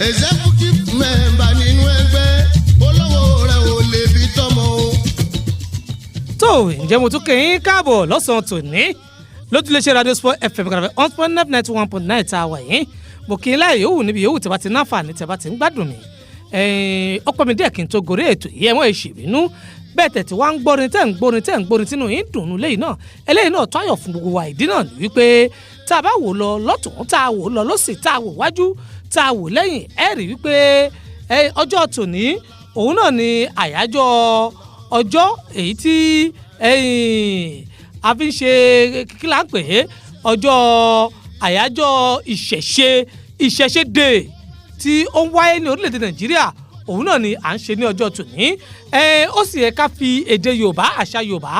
Executive member nínú ẹgbẹ́ olówó rẹ̀ ò lè fi tọ́mọ o. Tó, ǹjẹ́ mo tún kí yín káàbọ̀ lọ́sàn-án tòní lójúléṣe Radio Sport FM kàràfẹ́ 1.9, 91.9 tá a wà yín. Mo kí n láì yòówù níbi yòówù tí a bá ti náfààní tí a bá ti ń gbádùn mi. Ọ̀pọ̀ mi díẹ̀ kí n tó gorí ètò yìí, ẹ̀ mọ́ ìṣèbínú bẹ́ẹ̀ tẹ̀tí wá ń gbọ́rin tẹ́ ń gbọ́rin tẹ́ ń gbọ́rin tínú yín dùn ún léyìí náà. Eléyìí náà tó ayọ̀ fún gbogbo wa. Ìdí náà ni wípé tá a bá wò lọ lọ́tún, tá a wò lọ lọ́sì, tá a wò wájú, tá a wò lẹ́yìn, ẹ rí wípé ọjọ́ tòní òun náà ni àyájọ́ ọjọ́ èyí tí a fi ń ṣe, kí là ń pè é, ọjọ́ àyájọ́ ìṣẹ̀ṣe, Ìṣẹ̀ṣe Day, tí ó ń wáyé ní orílẹ̀-èdè Nàìjíríà, òun náà ni à ń ṣe ní ọjọ́ tòní. Ó sì yẹ ká fi èdè Yorùbá, àṣà Yorùbá,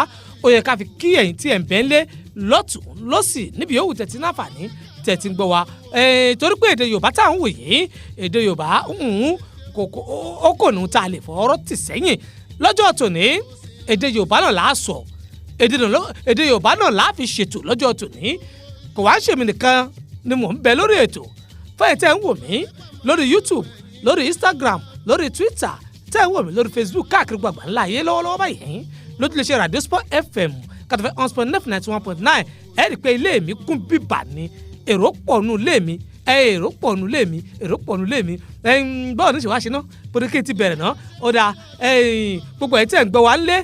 ó yẹ ká fi kí ẹ̀yin tí ẹ̀ ń bẹ́ ń lé lọ́tún lọ́sì níbi yòówù tẹ̀tí náfààní tẹ̀tí ń gbọ́ wa, torí pé èdè Yorùbá tá à ń wò yìí, èdè Yorùbá ó kò nù tá a lè fọwọ́rọ́ tì sẹ́yìn. Lọ́jọ́ tòní, èdè Yorùbá náà là á sọ, èdè Yorùbá náà là á fi ṣètò lọ́jọ́ tòní. Kò wá ń ṣèmi nìkan ni mò ń bẹ lórí ètò. Fẹ́ẹ̀ tẹ́ ń wò mí lórí YouTube, lórí Instagram, lórí Twitter, tẹ́ ń wò mí lórí Facebook, káàkiri gbàgbà ńlá ayé lọ́wọ́lọ́wọ́ báyìí lójúlẹ̀ṣẹ̀ Radio Sport FM kàtàfẹ́ 1.9, 91.9, ẹ rí i pé ilé mi kún bíbà ni, èrò pọ̀ nù ilé mi, èrò pọ̀ nù ilé mi, èrò pọ̀ nù ilé mi. Báwo ni ṣe wá ṣe ná bóde kí n ti bẹ̀rẹ̀ ná? Ó dáa, gbogbo ẹ̀ tẹ́ ń gbọ́ wá ńlé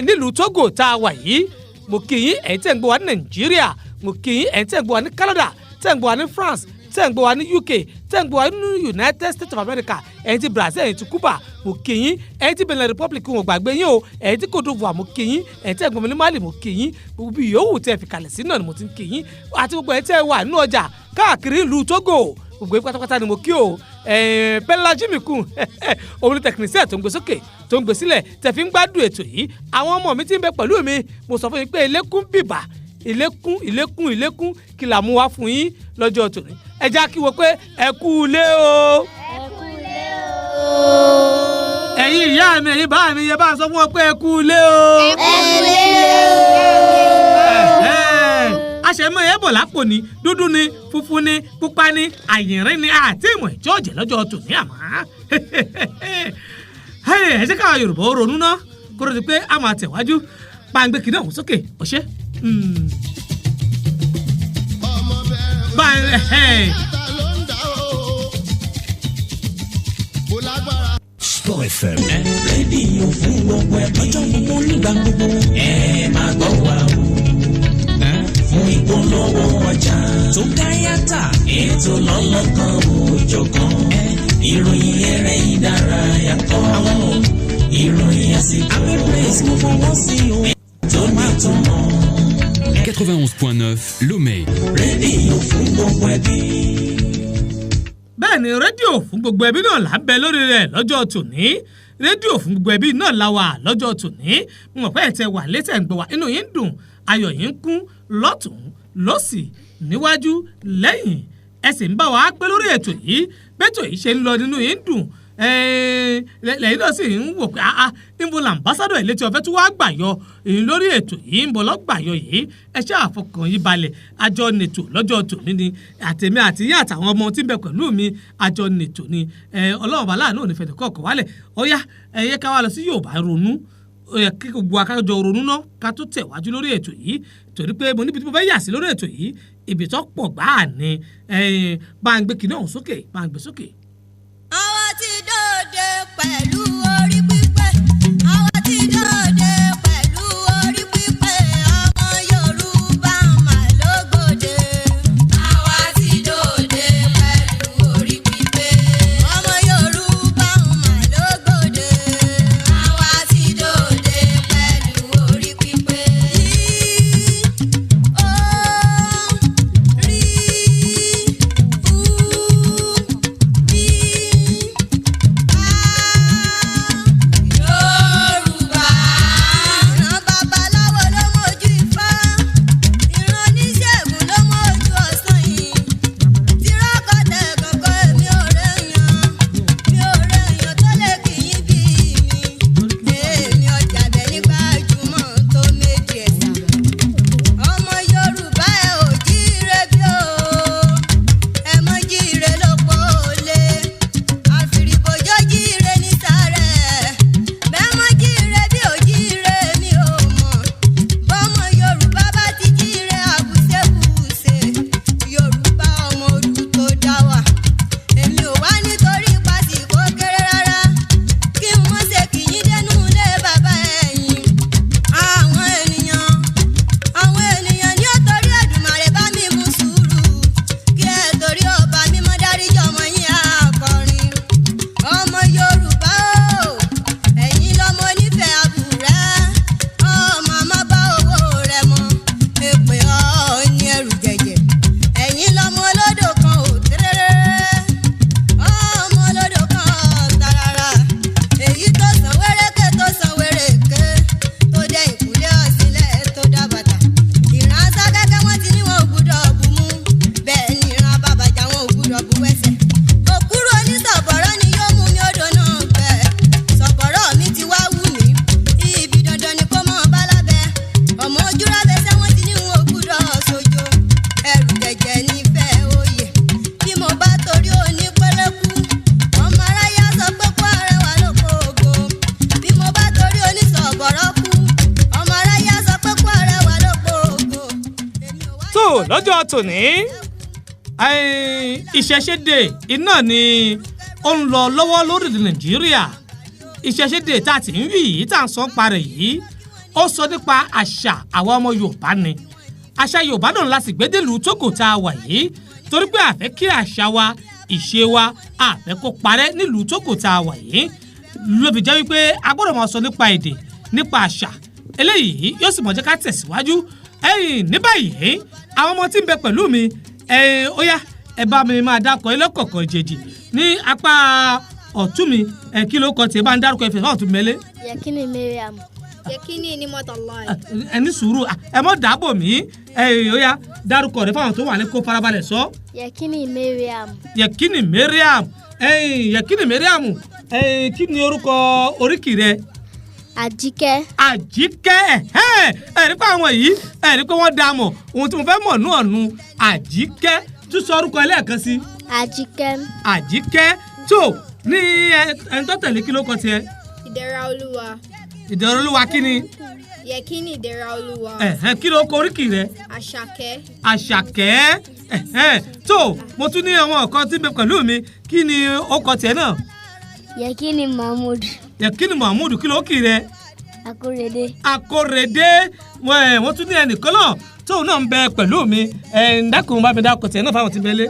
nílùú Togo tá a wà yìí, mo kí yín. Ẹ̀ tẹ́ ń gbọ́ wá ní Nàìjíríà, mo kí yín. Ẹ̀ tẹ́ ń gbọ́ wá ní Canada, tẹ́ ń gbọ́ wá ní France, tẹ́ ń gbọ́ wá ní UK, tẹ́ ń gbọ́ wá ní United States of America, ẹ̀yin ti Brazil, ẹ̀yin ti Cuba, mo kí yín. Ẹ̀yin ti Benin Republic, wọn gbàgbé yín o. Ẹ̀yin ti Cote d'Ivoire, mo kí yín. Ẹ̀yin tẹ́ ń gbọ́ mi ní Mali, mo kí yín. Gbogbo bí yòówù tẹ́ fi kalẹ̀ sí náà ni mo ti ń kí yín, àti gbogbo ẹ̀yin tẹ́ wà nínú ọjà káàkiri ìlú Togo, gbogbo yín pátápátá ni mo kí o. Bẹ́lá Jimmy òun ni technician tó ń gbé sókè, tó ń gbé sílẹ̀, tẹ̀ fi ń gbádùn ètò yìí. Àwọn ọmọ mi ti ń bẹ pẹ̀lú mi. Mo sọ fún yín pé ilékún bìbà, ilékún, ilékún, ilékún. Kí là mú wá fún yín lọ́jọ́ tòní? Ẹ já kí wo pé ẹ kú ilé o. Ẹ kú ilé o. Ẹ̀yin ìyá mi, ẹ̀yin bá mi yẹ bá a sọ fún wọn pé ẹ kú ilé o. Ẹ kú ilé o. Àṣẹmọ ẹ bọ̀ lápò ni, dúdú ni, funfun ni, pupa ni, àyìnrín ni, àti ìmọ̀ ìjọ ọ̀jẹ̀ lọ́jọ́ tòní. Àmọ́ ẹ ṣe káwa Yorùbá ó ronú ná kó ló di pé a máa tẹ̀wájú pàǹgbé kìnìún ọ̀hún sókè ọ̀ṣẹ́. Ọmọ bẹ̀rẹ̀ Báyìí. Ta ló ń dá o kò lágbára. Sport FM. Rédíò fún gbogbo ẹ lọ́jọ́ gbogbo, nígbà gbogbo, ẹ máa gbọ́ wa o. Fún ìpolówó ọjà tó gáyàtà, ètò lọ́lọ́kan òjọ̀kan, ìròyìn eré ìdárayá kọ́, ìròyìn àsìkò praise mo fọwọ́ sí o tó nítumọ̀. 91.9 Lomé. Rédíò fún gbogbo ẹbí. Bẹ́ẹ̀ ni, rédíò fún gbogbo ẹbí náà là ń bẹ lórí rẹ̀ lọ́jọ́ tòní. Rédíò fún gbogbo ẹbí náà la wà lọ́jọ́ tòní. Mo mọ̀ pé ẹ̀ tẹ wà létẹ̀ ń gbọ́ wa, inú yín ń dùn, ayọ̀ yín ń kún lọ́tún lọ́sì, níwájú, lẹ́yìn. Ẹ sì ń bá wa pé lórí ètò yìí, bẹ́tò yìí ṣe ń lọ nínú yín ń dùn, lẹ́yìn náà sì ń wò pé ah, níbo l'ambassador ìlétí ọ̀fẹ́ tí wàá gbà yọ èyí lórí ètò yìí, ń bọ̀ lọ́gbà yọ yìí. Ẹ ṣe àfọkàn yín balẹ̀, àjọ nètò lọ́jọ́ tòní ni, àtẹ̀mí àti yín àtàwọn ọmọ tí ń bẹ pẹ̀lú mi, àjọ nètò ni. Ọlọ́run bá láàánú òní fẹ̀dẹ̀ kọ̀ọ̀kan wálẹ̀. Ọ̀yá, ẹ yẹ ká wá lọ sí Yorùbá ronú. Ó yẹ kí gbogbo akájọ ronú ná ká tó tẹ̀wájú lórí ètò yìí, torí pé mo níbi tí mo fẹ́ yà sí lórí ètò yìí, ibi tó pọ̀ gbáà ni. Bá ń gbé kinní ọ̀hún sókè, bá ń gbé sókè. Àwa ti dòde pẹ̀lú orí pípé. Àwa ti dòde pẹ̀lú orí pípé. Ọmọ Yorùbá mà lógòde. Àwa ti dòde pẹ̀lú orí pípé. Ọmọ Yorùbá mà lógòde. Àwa ti dòde pẹ̀lú orí pípé. I O rí U bí A. Lọ́jọ́ tòní, Ìṣẹ̀ṣe Day iná ni ó ń lọ lọ́wọ́ lórílẹ̀ Nàìjíríà. Ìṣẹ̀ṣe Day tá a ti ń wí yìí, tá à ń sọ pa rẹ̀ yìí, ó sọ nípa àṣà àwa ọmọ Yorùbá ni. Àṣà Yorùbá náà la sì gbédèlú Tógò tá a wà yìí, torí pé a fẹ́ kí àṣà wa, ìṣe wa, a fẹ́ kó parẹ́ nílùú Tógò tá a wà yìí, ló fi jẹ́ wípé a gbọ́dọ̀ máa sọ nípa èdè, nípa àṣà. Eléyìí yóò sì mọ̀ jẹ́ ká tẹ̀síwájú. Ẹ̀yìn ní báyìí, àwọn ọmọ tí ń bẹ pẹ̀lú mi, ẹ̀yìn, ó yá, ẹ bá mi máa dákọ̀ ilé kọ̀ọ̀kan ìjèjì. Ní apá ọ̀tún mi, ẹ̀, kí ló kọ tiẹ̀? Bá ń dárúkọ ẹ̀fẹ̀ fáwọn tó mẹ́lẹ́. Yekini Mariam. Yekini ni mọ́tàláì. Ẹ ní sùúrù, ẹ mọ́ dáàbò mí. Ẹ̀yìn, ó yá, dárúkọ rẹ fáwọn tó wà ní kó farabalẹ̀ sọ. Yekini Mariam. Yekini Mariam. Ẹ̀yìn, Yekini Mariam, ẹ̀yìn, kí ni orúkọ oríkì rẹ? Àjíkẹ́. Àjíkẹ́. Ẹ̀ ẹ̀ rí pé àwọn yìí, ẹ̀ rí pé wọ́n dá mọ̀ ohun tí mo fẹ́ mọ̀ náà nu. Àjíkẹ́, tún sọ orúkọ ẹlẹ́ẹ̀kan sí. Àjíkẹ́. Àjíkẹ́. Tó ní ẹni tó tẹ̀lé, kí ló kọ tiẹ̀? Ìdẹ̀ra Olúwa. Ìdẹ̀ra Olúwa kí ni? Yekini Ìdẹ̀ra Olúwa. Ẹ̀hẹ́n, kí ló kọ oríkì rẹ? Àṣàkẹ́. Àṣàkẹ́. Ẹ̀hẹ́n, tó mo tún ní àwọn ọ̀kan tí ń bẹ pẹ̀lú mi, kí ni ó kọ tiẹ̀ náà? Yekini Mahmood. Yekini Mahmood, kí ló kì rẹ? Akórèdé. Akórèdé. Wọ́n tún ní ẹnìkan náà tóun náà ń bẹ pẹ̀lú mi. Ẹ̀ ń dákun, bá mi dákun tiẹ̀ náà fáwọn tí ń bẹ lé.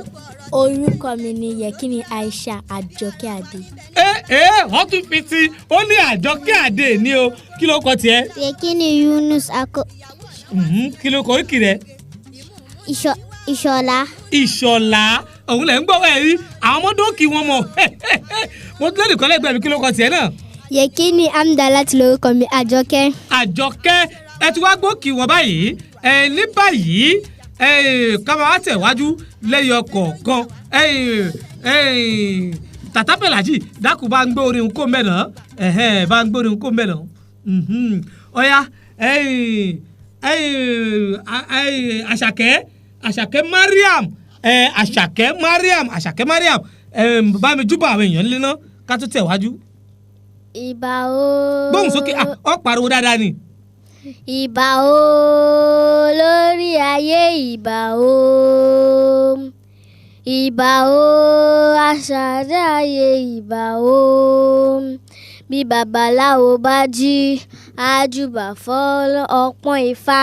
Orúkọ mi ni Yekini Aisha Àjọkẹ́ Adé. Ẹ ẹ, wọ́n tún fi ti ó ní Àjọkẹ́ Adé ní o. Kí ló kọ tiẹ̀? Yekini Yunus Ako. Kí ló kọ oríkì rẹ? Ìṣọ̀lá. Ìṣọ̀lá, òun lẹ̀ ń gbọ́. Ẹ̀ rí àwọn ọmọdé kí wọ́n mọ̀. Mo tún lẹ́nìkan lẹ́gbẹ̀ẹ́ mi, kí ló kọ tiẹ̀ náà? Yekini Amdalat lórúkọ mi, Àjọkẹ́. Àjọkẹ́. Ẹ ti wá gbókì wọn báyìí. Ẹ ní báyìí, ẹ ká máa tẹ̀wájú lẹ́yọ kọ̀ọ̀kan. Ẹ ẹ, Tàtà Pẹ̀lájì, dákun, bá ń gbé orin kó mẹ́nà. Ẹ̀hẹ́n, bá ń gbé orin kó mẹ́nà. Ọ̀ya, Àṣàkẹ́, Àṣàkẹ́ Mariam, Àṣàkẹ́ Mariam, Àṣàkẹ́ Mariam, bá mi júbà àwọn èèyàn lé ná, ká tó tẹ̀wájú. Ìbà o. Gbóhùn sókè, ọ pariwo dáadáa ni. Ìbà o lórí ayé, ìbà o. Ìbà o aṣàdá ayé, ìbà o. Bí babaláwo bá jí, àjùbà fọ́ ọpọ́n Ifá.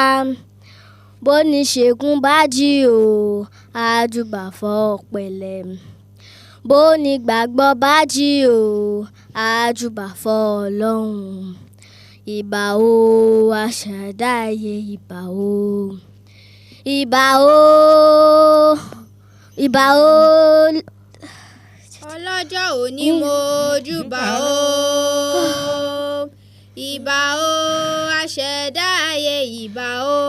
Bóníṣègùn bá jí o, àjùbà fọ́ ọ̀pẹ̀lẹ̀. Bónígbàgbọ́ bá jí o, àjùbà fọ́ Ọlọ́run. Ìbà o aṣẹ̀dá ayé, ìbà o. Ìbà o, ìbà o. Ọlọ́jọ́ òní, mo júbà o. Ìbà o aṣẹ̀dá ayé, ìbà o.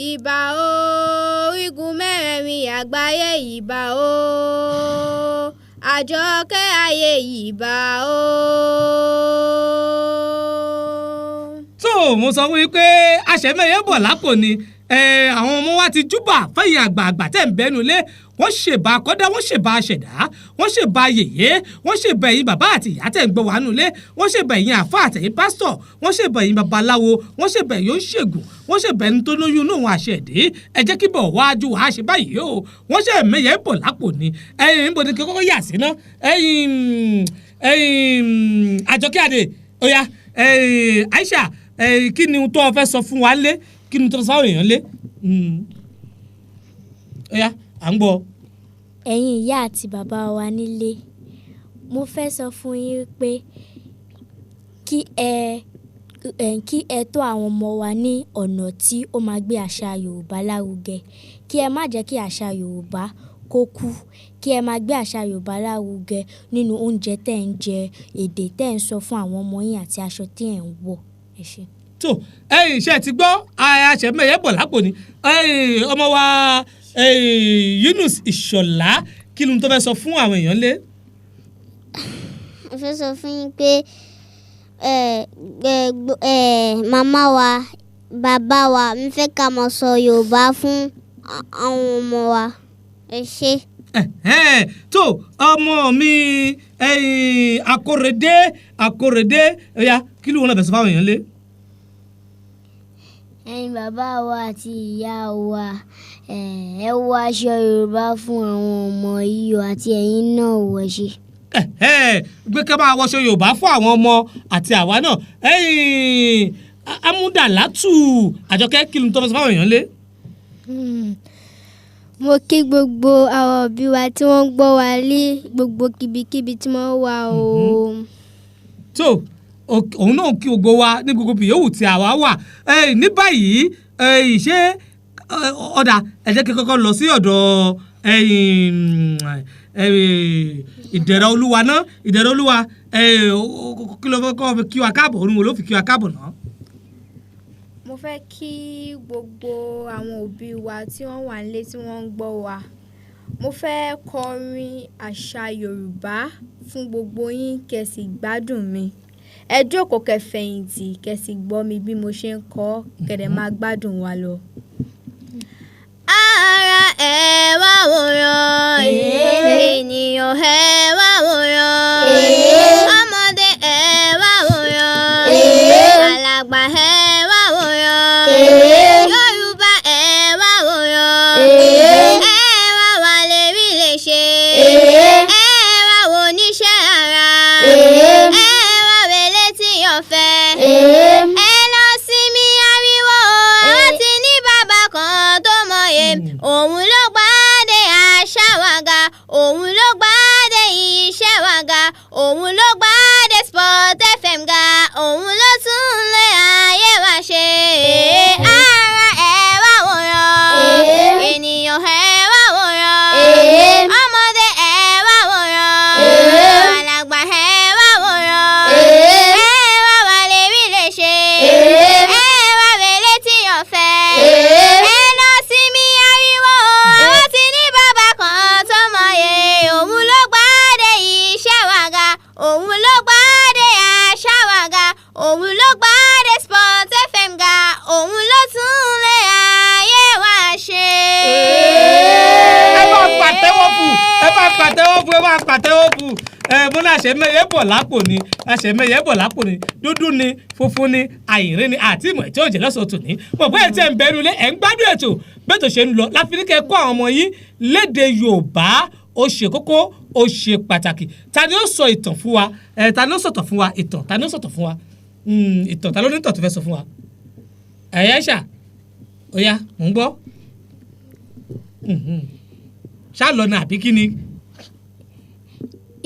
Ìbà o igun mẹ́rẹ̀ẹ̀rin àgbáyé, ìbà o. Àjọkẹ́ ayé, ìbà o. Tó mo sọ fún yín pé àṣẹmẹyẹ bọ̀ lápò ni. Àwọn ọmọ wa ti júbà fẹ̀yìn àgbààgbà tẹ̀ ń bẹ́nu lé. Wọ́n ṣèbà kọ́dá, wọ́n ṣèbà ṣẹ̀dá, wọ́n ṣèbà yèyé, wọ́n ṣèbà ẹ̀yin bàbá àti ìyá tẹ̀ ń gbọ́ wà nulẹ̀, wọ́n ṣèbà ẹ̀yin àfa àtẹ̀yin pásítọ̀, wọ́n ṣèbà ẹ̀yin babaláwo, wọ́n ṣèbà ẹ̀yin oníṣègùn, wọ́n ṣèbà ẹni tó lóyún inú òun àṣẹ̀dé. Ẹ jẹ́ kí bọ̀ wájú wàá ṣe báyìí o. Wọ́n ṣe mẹ́yẹ bọ̀ lápò ni. Ẹ̀yin, níbo ni kí kọ́kọ́ yà sí ná? Ẹ̀yin, ẹ̀yin Àjọkẹ́ Àdè, ó yá, ẹ̀yin Aisha, ẹ̀yin, kí ni tó o fẹ́ sọ fún wa lé? Kí ni tó o sọ èèyàn lé? Ó yá, à ń gbọ́. Ẹ̀yin ìyá àti bàbá wa nílé, mo fẹ́ sọ fún yín pé kí ẹ tọ́ àwọn ọmọ wa ní ọ̀nà tí ó máa gbé àṣà Yorùbá lárugẹ. Kí ẹ má jẹ́ kí àṣà Yorùbá kó kú. Kí ẹ máa gbé àṣà Yorùbá lárugẹ nínú oúnjẹ tẹ́ ń jẹ, èdè tẹ́ ń sọ fún àwọn ọmọ yín àti aṣọ tí ẹ̀ ń wọ̀. Ẹ ṣé. Tó ẹ̀yin, iṣẹ́ ti gbọ́, àṣẹmẹyẹ bọ̀ lápò ni. Ẹ̀yin ọmọ wa, ẹ̀yin Yunus Ìṣọ̀lá, kí ni tó fẹ́ sọ fún àwọn èèyàn lé? Mo fẹ́ sọ fún yín pé ẹ ẹ ẹ màmá wa, bàbá wa, mo fẹ́ ká máa sọ Yorùbá fún àwọn ọmọ wa. Ẹ ṣé. Ẹ̀hẹ́n, tó ọmọ mi, ẹ̀yin Akórèdé, Akórèdé, ó yá, kí ló wọn náà fẹ́ sọ fáwọn èèyàn lé? Ẹ̀yin bàbá wa àti ìyá wa, ẹ wọ aṣọ Yorùbá fún àwọn ọmọ yìí o, àti ẹ̀yin náà wọ̀ ṣe. Gbé ká máa wọṣọ Yorùbá fún àwọn ọmọ àti àwa náà. Ẹ̀yin Amúdàlátù Àjọkẹ́, kí ló ń tọ́ fẹ́ sọ fáwọn èèyàn lé? Mo kí gbogbo àwọn òbí wa tí wọ́n ń gbọ́ wa ní gbogbo kíbikíbi tí wọ́n wà o. Tó òun náà kí gbogbo wa ní gbogbo bí yòówù tí àwa wà. Ní báyìí, ṣé ọ̀dà, ẹ jẹ́ kí n kọ́kọ́ lọ sí ọ̀dọ̀ Ìdẹ̀rẹ̀ Olúwa náà. Ìdẹ̀rẹ̀ Olúwa, kí ló fẹ́ kọ́ fi kí wa káàbọ̀? Òun wo ló fi kí wa káàbọ̀ náà? Mo fẹ́ kí gbogbo àwọn òbí wa tí wọ́n wà nílé tí wọ́n ń gbọ́ wa. Mo fẹ́ kọrin àṣà Yorùbá fún gbogbo yín kẹ́ sì gbádùn mi. Ẹ jókòó, kẹ́ fẹ̀yìntì, kẹ́ sì gbọ́ mi bí mo ṣe ń kọ, kẹ́ dẹ̀ máa gbádùn wa lọ. Ara, ẹ wá wòran, ènìyàn, ẹ wá wòran, ọmọdé, ẹ wá wòran, alàgbà, ẹ wá wòran, Yorùbá, ẹ wá wòran, ẹ wá wà lè rí lè ṣe, ẹ wá wò níṣẹ́ ara, ẹ wá wẹlé tí ọ̀fẹ́, ẹ lọ sinmi ariwo. Àwọn ti ní bàbá kan tó mọ̀ye, òun ló gbàdé àṣà wa ga, òun ló gbàdé iṣẹ́ wa ga, òun ló gbàdé Sport FM ga, òun ló tún lé ayé wa ṣe. Ara, ẹ wá wòran, ènìyàn, ẹ wá wòran, ọmọdé, ẹ wá wòran, alàgbà, ẹ wá wòran, ẹ wá wà lè rí lè ṣe, ẹ wá wẹlé tí ọ̀fẹ́, ẹ lọ sinmi ariwo. Àwọn ti ní bàbá kan tó mọ̀ye, òun ló gbàdé iṣẹ́ wa ga, òun ló gbàdé àṣà wa ga, òun ló gbàdé Sport FM ga, òun ló tún lé ayé wa ṣe. Ẹ bá pàtẹ́wọ́ fún, ẹ bá pàtẹ́wọ́ fún, ẹ bá pàtẹ́wọ́ fún. Ẹ mo ní àṣẹmẹyẹ bọ̀ lápò ni, àṣẹmẹyẹ bọ̀ lápò ni, dúdú ni, funfun ni, àìrín ni, àti ìmọ̀ tí ó jẹ́ lọ́sọ̀ọ́ tòní. Mo pé ẹ̀ tí ẹ̀ ń bẹ̀rù lé, ẹ̀ ń gbádùn ètò bẹ́ẹ̀ tó ṣe ń lọ láfiníkẹ́ kọ́ àwọn ọmọ yín léde Yorùbá. Ó ṣe kókó, ó ṣe pàtàkì. Ta ni ó sọ ìtàn fún wa? Ẹ ta ni ó sọ̀tàn fún wa? Ìtàn, ta ni ó sọ̀tàn fún wa? Ìtàn, ta ló ní ìtàn tó fẹ́ sọ fún wa? Ẹ̀yà ṣà, ó yá, mò ń gbọ́. Ṣá lọ ní àbí kí ni?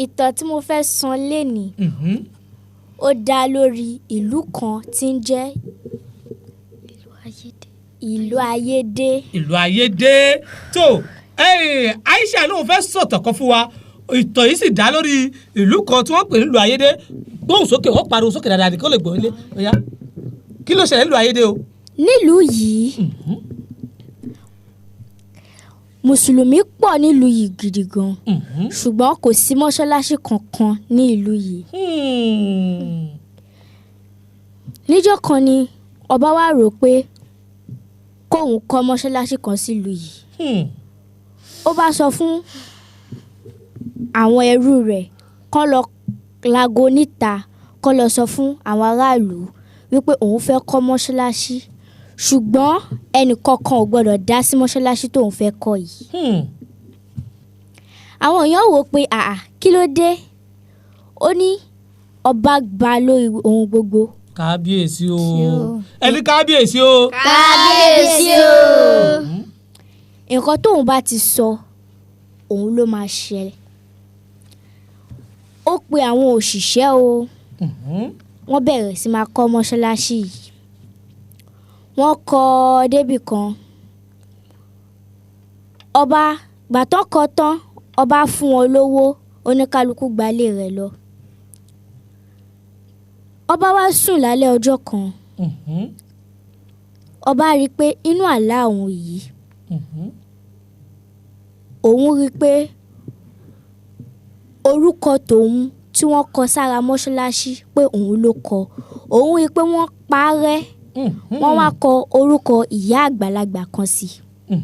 Ìtàn tí mo fẹ́ sọ lénìí, ó dá lórí ìlú kan tí ń jẹ́ ìlú Ayédè. Ìlú Ayédè. Tó Aisha lóun fẹ́ sọ̀tàn kan fún wa. Ìtàn yìí sì dá lórí ìlú kan tí wọ́n pè ní ìlú Ayédè. Gbóhùn sókè, wọ́n pariwo sókè dáadáa ní kó lè gbóhùn lé. Ó yá, kí ló ṣẹlẹ̀ nílùú Ayédè o? Nílùú yìí, mùsùlùmí pọ̀ nílùú yìí gidi gan, ṣùgbọ́n kò sí mọ́ṣáláṣí kankan ní ìlú yìí. Níjọ́ kan ni ọba wa rò pé kóun kọ́ mọ́ṣáláṣí kan sílùú yìí. Ó bá sọ fún àwọn ẹrú rẹ̀ kán lọ lago níta, kán lọ sọ fún àwọn aráàlú wípé òun fẹ́ kọ́ mọ́ṣáláṣí, ṣùgbọ́n ẹnìkankan ò gbọ́dọ̀ dá sí mọ́ṣáláṣí tóun fẹ́ kọ́ yìí. Àwọn èèyàn wò ó pé àà, kí ló dé? Ó ní ọba gba lórí ohun gbogbo. Kábíyèsí o, ẹni kábíyèsí o. Kábíyèsí o. Nǹkan tóun bá ti sọ, òun ló máa ṣẹlẹ̀. Ó pe àwọn òṣìṣẹ́ o, wọ́n bẹ̀rẹ̀ sí máa kọ́ mọ́ṣáláṣí yìí. Wọ́n kọ́ ọ débì kan. Ọba gbàtọ́ kọ́ tán, ọba fún wọn lówó, oníkálukú gbalé rẹ̀ lọ. Ọba wá sùn lálẹ́ ọjọ́ kan. Ọba rí i pé inú àlá òun yìí, òun rí i pé orúkọ tòun tí wọ́n kọ sára mọ́ṣáláṣí pé òun ló kọ. Òun rí i pé wọ́n parẹ́, wọ́n wá kọ orúkọ ìyá àgbàlagbà kan sí i.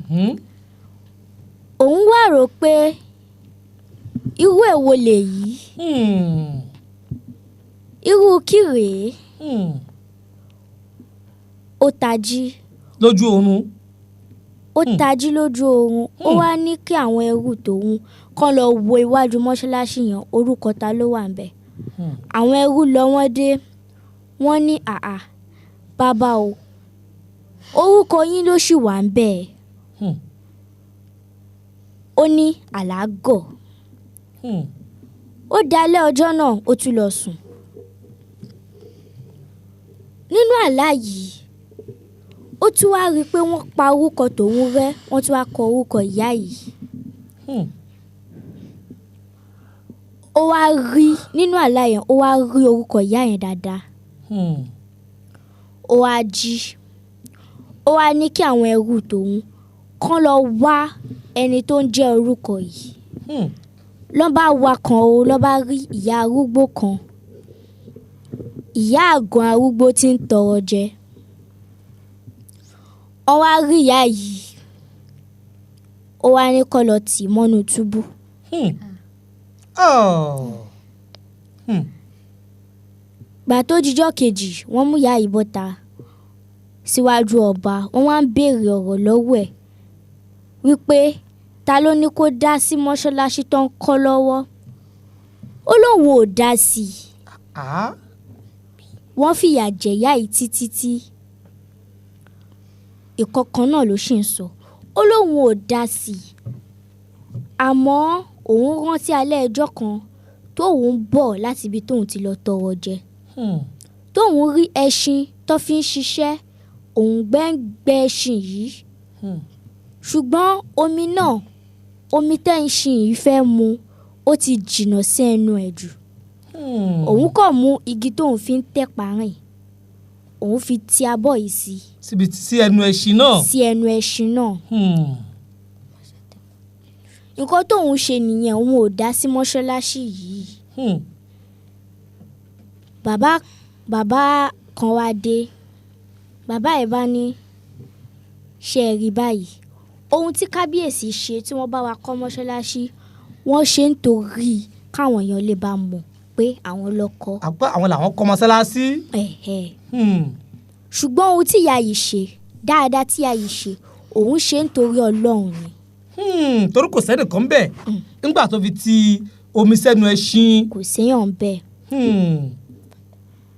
Òun wá rò pé irú èwo lèyí, irú kí rèé? Ó tají. Lójú oorun. Ó tají lójú oorun, ó wá ní kí àwọn ẹrú tòun kán lọ wo iwájú mọ́ṣáláṣí yẹn, orúkọ ta ló wà ńbẹ̀. Àwọn ẹrú lọ, wọ́n dé, wọ́n ní, "Àà, bàbá o, orúkọ yín ló ṣì wà ńbẹ̀." Ó ní àlágọ̀. Ó dalẹ́ ọjọ́ náà, ó tún lọ sùn. Nínú àlá yìí, ó tún wá rí i pé wọ́n pa orúkọ tòun rẹ́, wọ́n tún wá kọ orúkọ ìyá yìí. Ó wá rí nínú àlá yẹn, ó wá rí orúkọ ìyá yẹn dáadáa. Ó wá jí, ó wá ní kí àwọn ẹrú tòun kán lọ wá ẹni tó ń jẹ́ orúkọ yìí. Lọ́n bá wa kan o, lọ́n bá rí ìyá arúgbó kan, ìyá àgàn arúgbó tí ń tọrọ jẹ. Wọ́n wá rí ìyá yìí, ó wá ní kó lọ tì í mọ́nú túbú. Oh. Gbà tó dijọ́ kejì, wọ́n mú ìyá yìí bọ́ta síwájú ọba. Wọ́n wá ń béèrè ọ̀rọ̀ lọ́wọ́ ẹ̀ wípé ta ló ní kó dá sí mọ́ṣáláṣí tó ń kọ́ lọ́wọ́. Ó lóun ò dá sí i. Ah. Wọ́n fìyà jẹ ìyá yìí títí tí ìkọ̀kan náà ló ṣì ń sọ. Ó lóun ò dá sí i, àmọ́ òun rántí alẹ́ ẹjọ́ kan tóun bọ̀ láti ibi tóun ti lọ tọrọ jẹ, tóun rí ẹṣin tó fi ń ṣiṣẹ́, òun gbẹ́ngbẹ́ ẹṣin yìí, ṣùgbọ́n omi náà, omi tẹ́ ẹṣin yìí fẹ́ mu, ó ti jìnnà sí ẹnu ẹ̀ jù. Òun kàn mú igi tóun fi ń tẹ̀pá rìn, òun fi ti abọ́ yìí sí Síbi sí ẹnu ẹṣin náà. Sí ẹnu ẹṣin náà. Nǹkan tóun ṣe nìyẹn, òun ò dá sí mọ́ṣáláṣí yìí. Bàbá kan wá dé. Bàbá ẹ̀ bá ní, "Ṣe é rí báyìí, ohun tí kábíyèsí ṣe tí wọ́n bá wa kọ́ mọ́ṣáláṣí, wọ́n ṣe ń torí káwọn èèyàn lè bá mọ̀ pé àwọn ló kọ́." Àpá àwọn làwọn kọ́ mọ́sálásí. Ẹ̀hẹ̀. Ṣùgbọ́n ohun tí ìyá yìí ṣe dáadáa, tí ìyá yìí ṣe, òun ṣe ń torí Ọlọ́run ni. Torí kò sẹ́nìkan bẹ́ẹ̀ nígbà tó fi ti omi sẹ́nu ẹṣin. Kò séèyàn bẹ́ẹ̀.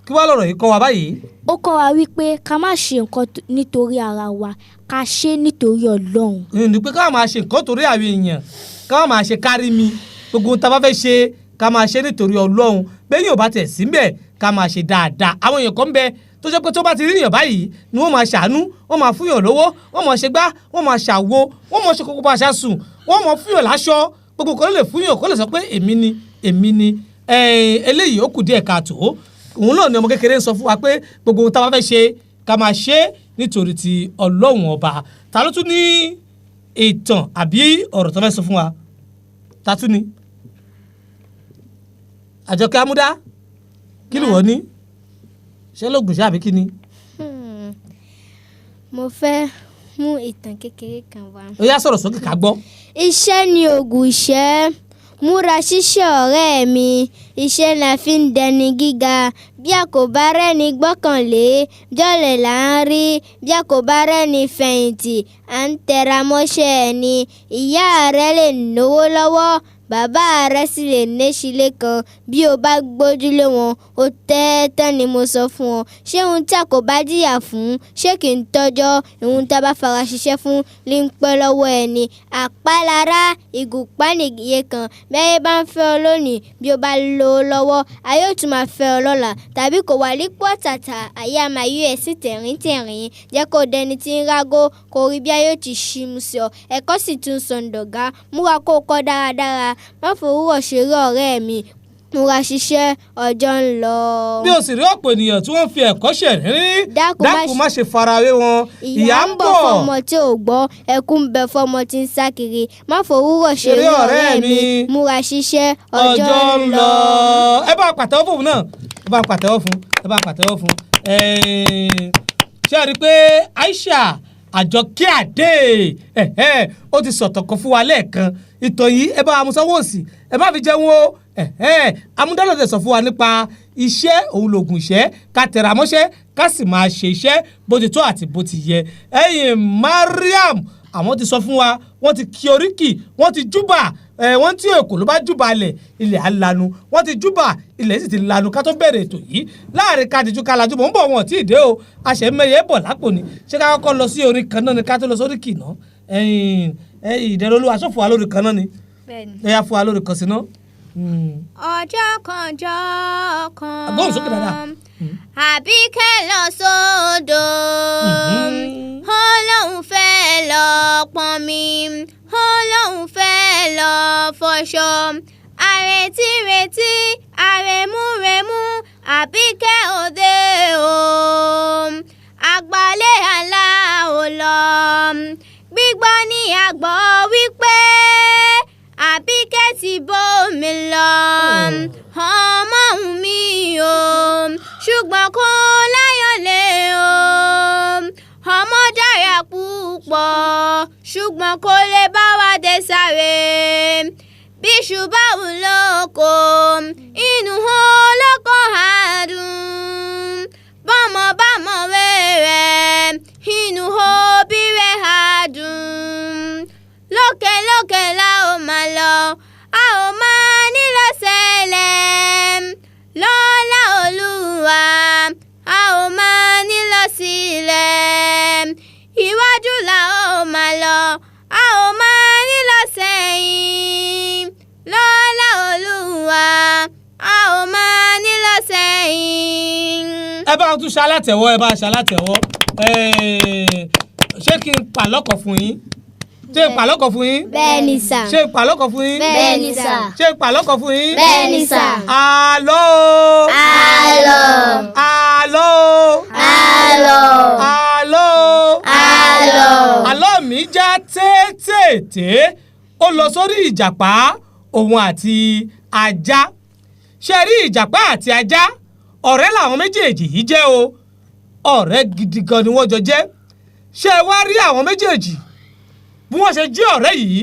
Kí wàá lọ̀rọ̀ yìí kọ́ wa báyìí? Ó kọ́ wa wípé ká má ṣe nǹkan nítorí ara wa, ká ṣe é nítorí Ọlọ́run. Ní pé ká máa ṣe nǹkan torí àwọn èèyàn, ká máa ṣe kárí mi. Gbogbo ohun tá a bá fẹ́ ṣe, ká máa ṣe nítorí Ọlọ́run. Bẹ́ẹ̀ yóò bá tẹ̀ síbẹ̀, ká máa ṣe dáadáa. Àwọn èèyàn kan ń bẹ tó jẹ́ pé tó bá ti rí èèyàn báyìí ni wọ́n máa ṣàánú, wọ́n máa fún yàn lówó, wọ́n máa ṣe gbá, wọ́n máa ṣàwo, wọ́n máa ṣe kókó bá aṣá sùn, wọ́n máa fún yàn láṣọ, gbogbo kan ló lè fún yàn kó lè sọ pé èmi ni, èmi ni. Eléyìí ó kù díẹ̀ káàtó. Òun náà ni ọmọ kékeré ń sọ fún wa pé gbogbo ohun tá a bá fẹ́ ṣe, ká máa ṣe nítorí ti Ọlọ́run Ọba. Ta ló tún ní ìtàn àbí ọ̀rọ̀ tó fẹ́ sọ fún wa? Ta tún ní? Àjọkẹ́ Amúdá, kí ni wọ́n ní? Ṣé lóògùn ṣe àbí kí ni? Mo fẹ́ mú ìtàn kékeré kan wá. Ó yá, sọ̀rọ̀ sókè ká gbọ́. Iṣẹ́ ni ògùn ìṣẹ́. Múra ṣíṣe, ọ̀rẹ́ mi. Iṣẹ́ la fi ń dẹni gíga. Bí a kò bá rẹ́ni gbọ́kànlé, jọ̀lẹ̀ là ń rí. Bí a kò bá rẹ́ni fẹ̀yìntì, à ń tẹra mọ́ṣẹ́ ẹni. Ìyá rẹ lè náwó lọ́wọ́, bàbá rẹ sì lè néṣin lékan. Bí o bá gbójúlé wọn, ó tẹ́ tán ni mo sọ fún ọ. Ṣé ohun tí a kò bá jìyà fún, ṣé kì í tọ́jọ́? Ohun tí a bá fara ṣiṣẹ́ fún ní ń pẹ́ lọ́wọ́ ẹni. Àpálára ìgùnpá nìyẹn kan. Bí ayé bá ń fẹ́ ọ lónìí, bí o bá lówó lọ́wọ́, ayé ó tún máa fẹ́ ọ lọ́la. Tàbí kò wà nípò àtàtà, ayé a máa yí ẹ sí tẹ̀ríntẹ̀rín. Jẹ́ kó dẹni tí ń rágó, kó rí bí ayé ó ti ṣímú sí ọ. Ẹ̀kọ́ sì tún sọ̀ǹdọ̀gá. Múra kó kọ́ dáradára. Má fòwúrọ̀ ṣeré, ọ̀rẹ́ mi. Múra ṣiṣẹ́, ọjọ́ ń lọ. Bí o sì rí ọ̀pọ̀ ènìyàn tí wọ́n fi ẹ̀kọ́ ṣẹ̀rín, Dákun má dákun má ṣe farawé wọn. Ìyà ń bọ̀ fọmọ tí ò gbọ́, ẹkún ń bẹ fọmọ tí ń sá kiri. Má fòwúrọ̀ ṣeré, ọ̀rẹ́ mi. Múra ṣiṣẹ́, ọjọ́ ń lọ. Ẹ bá pàtẹ́wọ́ fún òun náà, ẹ bá pàtẹ́wọ́ fún, ẹ bá pàtẹ́wọ́ fún. Ṣé ẹ rí i pé Aisha Àjọkẹ́ Àdé ẹ̀hẹ́, ó ti sọ̀tọ̀ kan fún wa lẹ́ẹ̀kan? Ìtàn yìí, ẹ bá amúsọ́wọ́ òsì, ẹ má fi jẹun o. Ẹ̀hẹ́, amúdálọ́tẹ̀ sọ fún wa nípa iṣẹ́ òun lògùn ìṣẹ́, ká tẹra mọ́ṣẹ́. Ká sì máa ṣe iṣẹ́ bó ti tó àti bó ti yẹ. Ẹ̀yin Mariam, àwọn ti sọ fún wa, wọ́n ti kí oríkì, wọ́n ti júbà ẹ̀, wọ́n tí èkó ló bá júbà lẹ̀, ilẹ̀ á lanu. Wọ́n ti júbà, ilẹ̀ sì ti lanu ká tó bẹ̀rẹ̀ ètò yìí. Láàrin ká dijú ká lajú, mò ń bọ̀, wọn ò tí ì dé o. Àṣẹ mẹ́yẹ bọ̀ lápò ni. Ṣé ká kọ́kọ́ lọ sí orin kan náà ni ká tó lọ sórí kìnà? Ẹ̀yìn ìdẹ̀rọ̀ olúwa ṣòfò wa lórí kan náà ni. Bẹ́ẹ̀ni. Ẹ̀yà fún wa lórí kan sí náà. Ọjọ́ kan, ọjọ́ kan. Agbóhùn sókè dáadáa. Àbíkẹ́ lọ sódò. Ó lóun fẹ́ lọ pọnmi. Ó lóun fẹ́ lọ fọṣọ. Àrètí retí, àrèmúremú, Àbíkẹ́ òde o. Àgbálẹ̀ àlá ò lọ. Gbígbọ́ ní àgbọ̀ wípé Àbíkẹ́ ti bómi lọ. Ọmọ òun mi o, ṣùgbọ́n kò láyọ̀lé o. Ọmọ dára púpọ̀, ṣùgbọ́n kò lè bá wa dé sáré. Bíṣu bá wù lóko, inú olóko á dùn. Bọ́mọ bá mọ̀wé rẹ̀, inú òbí rẹ̀ á dùn. Lókè lókè la ó máa lọ, a ò máa nílò sẹ́lẹ̀. Lọ́lá Olúwa, a ò máa nílò sílẹ̀. Iwájú la ó máa lọ, a ò máa nílò sẹ́yìn. Lọ́lá Olúwa, a ò máa nílò sẹ́yìn. Ẹ bá tún ṣe alátẹ̀wọ́, ẹ bá ṣe alátẹ̀wọ́. Ṣé kí n pàlọ́kọ̀ fún yín? Ṣé n pàlọ́kọ̀ fún yín? Bẹ́ẹ̀ni sà. Ṣé n pàlọ́kọ̀ fún yín? Bẹ́ẹ̀ni sà. Ṣé n pàlọ́kọ̀ fún yín? Bẹ́ẹ̀ni sà. Àlọ́ o. Àlọ́. Àlọ́ o. Àlọ́. Àlọ́ o. Àlọ́. Àlọ́ mi já téètéèté, ó lọ sórí ìjàpá òun àti ajá. Ṣe rí ìjàpá àti ajá, ọ̀rẹ́ làwọn méjèèjì yìí jẹ́ o. Ọ̀rẹ́ gidi gan ni wọ́n jọ jẹ́. Ṣé ẹ wá rí àwọn méjèèjì bí wọ́n ṣe jẹ́ ọ̀rẹ́ yìí,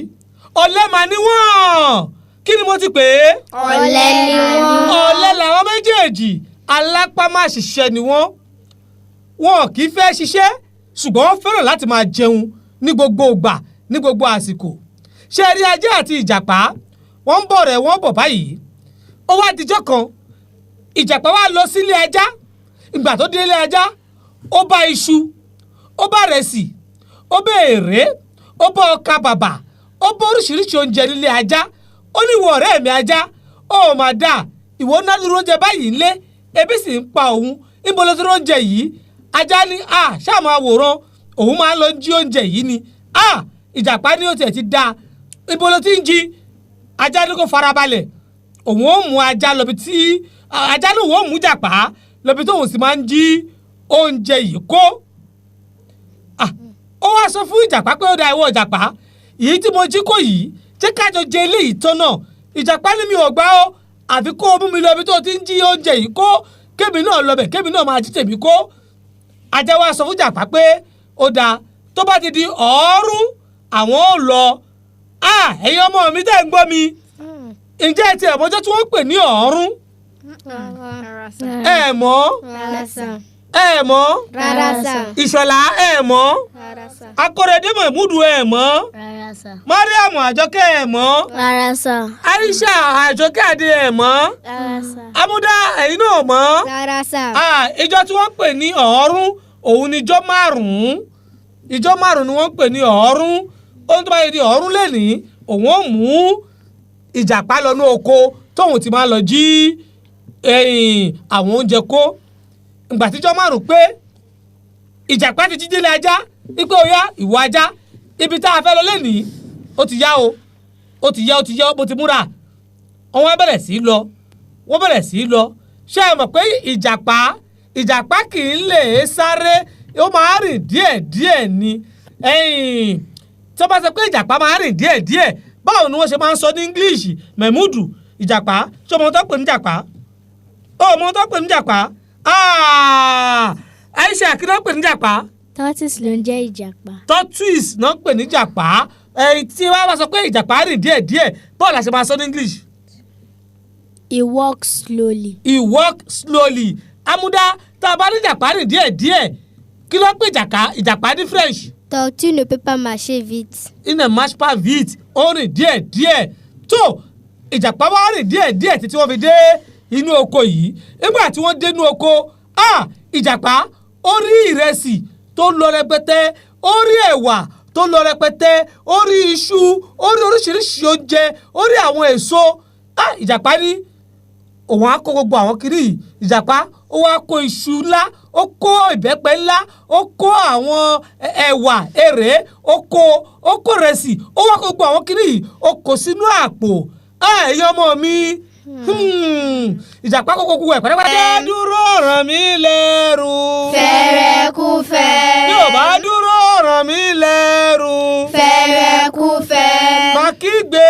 ọ̀lẹ mà ni wọ́n. Kí ni mo ti pè é? Ọ̀lẹ ni wọ́n. Ọ̀lẹ làwọn méjèèjì, alápámáṣiṣẹ́ ni wọ́n. Wọn kì í fẹ́ ṣiṣẹ́, ṣùgbọ́n wọ́n fẹ́ràn láti máa jẹun ní gbogbo ìgbà, ní gbogbo àsìkò. Ṣé ẹ rí ajá àti ìjàpá, wọ́n ń bọ̀ rẹ̀, wọ́n bọ̀ báyìí. Ó wá dijọ́ kan, ìjàpá wá lọ sílé ajá. Ìgbà tó délé ajá, ó bá iṣu, ó bá rẹsì, ó bá èrè, ó bá ọkà bàbà, ó bá oríṣiríṣi oúnjẹ nílé ajá. Ó ní, "Ìwọ ọ̀rẹ́ mi ajá, ó mà dáa, ìwọ ná dúró oúnjẹ báyìí ńlé, ebi sì ń pa òun. Níbo ló dúró oúnjẹ yìí?" Ajá ní, "A ṣáà máa wòran, òun máa ń lọ jí oúnjẹ yìí ni." A ìjàpá ní, "Ó tiẹ̀ ti dáa, níbo ló ti ń jí?" Ajá ní kó farabalẹ̀, òun ó mú ajá lọ́bi tí ajá ní òun ó mú jàpá lọ́bi tóun sì máa ń jí oúnjẹ yìí kó. Ah, ó wá sọ fún ìjàpá pé, "Ó da, ìwọ ìjàpá yìí tí mo jí kó yìí, jẹ́ kájọ jẹ eléyìí tán náà." Ìjàpá ní, "Mi ò gbà ó, àfi kó o mú mi lọ ibi tó ti ń jí oúnjẹ yìí kó, kémi náà lọ bẹ̀, kémi náà máa jí tèmi kó." Ajá wa sọ fún ìjàpá pé ó dáa, tó bá ti di ọ̀ọ́rùn, àwọn ò lọ. Ah, ẹ̀yin ọmọ mi tẹ́ ń gbọ́ mi, ǹjẹ́ ẹ ti ẹ̀ mọ́jọ́ tí wọ́n ń pè ní ọ̀ọ́rùn? Ẹ mọ̀? Rárá sà. Ẹ mọ̀? Rárá sà. Ìṣọ̀lá, ẹ mọ̀? Rárá sà. Akọrẹdé Mahmudu, ẹ mọ̀? Rárá sà. Mariam Àjọkẹ́, ẹ mọ̀? Rárá sà. Aisha Àjọkẹ́ Adé, ẹ mọ̀? Rárá sà. Amúdá, ẹ̀yin náà mọ̀? Rárá sà. Ah, ìjọ tí wọ́n ń pè ní ọ̀ọ́rún, òun ni ìjọ márùn-ún. Ìjọ márùn-ún ni wọ́n ń pè ní ọ̀ọ́rún. Ohun tó bá yẹ di ọ̀ọ́rún lẹ́nìí, òun ó mú ìjàpá lọ ní oko tóun ti máa lọ jí ẹ̀yìn àwọn oúnjẹ kó. Ìgbà tíjọ́ márùn-ún pé, ìjàpá ti jí délé ajá wípé, "Ó yá, ìwọ ajá, ibi tá a fẹ́ lọ lẹ́nìí, ó ti yá o, ó ti yá, ó ti yá, ó ti múra." Wọ́n wá bẹ̀rẹ̀ sí í lọ, wọ́n bẹ̀rẹ̀ sí í lọ. Ṣé ẹ mọ̀ pé ìjàpá kì í lè sáré, ó máa rìn díẹ̀ díẹ̀ ni. Ẹ̀yìn tí wọ́n bá sọ pé ìjàpá máa rìn díẹ̀ díẹ̀, báwo ni wọ́n ṣe máa ń sọ ní English? Mẹ̀múdù, ìjàpá, ṣé ọmọ tó pè ní jàpá? Ó ọmọ tó pè ní jàpá? Ah! Aisha, kí ló pè ní jàpá? Tortoise ló ń jẹ́ ìjàpá. Tortoise náà pè ní jàpá. Ẹ̀yìn tí wọ́n bá sọ pé ìjàpá rìn díẹ̀ díẹ̀, báwo la ṣe máa sọ ní English? He walks slowly. He walk slowly. Amúdá, Tá a bá ní ìjàpá rìn díẹ̀ díẹ̀, kí ló ń pè ìjàpá ní French? Tortue ne peut pas marcher vite. Il ne marche pas vite. Ó rìn díẹ̀ díẹ̀. Tó ìjàpá wá rìn díẹ̀ díẹ̀ títí wọ́n fi dé inú oko yìí. Nígbà tí wọ́n dé inú oko, ah, ìjàpá ó rí ìrẹsì tó lọ rẹpẹtẹ, ó rí ẹ̀wà tó lọ rẹpẹtẹ, ó rí iṣu, ó rí oríṣiríṣi oúnjẹ, ó rí àwọn èso. Ah, ìjàpá ní òun á kó gbogbo àwọn kiri yìí. Ìjàpá ó wá kó iṣu ńlá, ó kó ìbẹ́pẹ ńlá, ó kó àwọn ẹ̀wà èrè, ó kó rẹsì, ó wá kó gbogbo àwọn kiri yìí, ó kó sínú àpò. Ẹ̀yin ọmọ mi, ìjàpá kó gbogbo ẹ̀ pátápátá. Jẹ́ dúró ràn mí lẹ́rù. Fẹ̀rẹ̀kúfẹ̀. Bí ò bá dúró ràn mí lẹ́rù. Fẹ̀rẹ̀kúfẹ̀. Má kígbe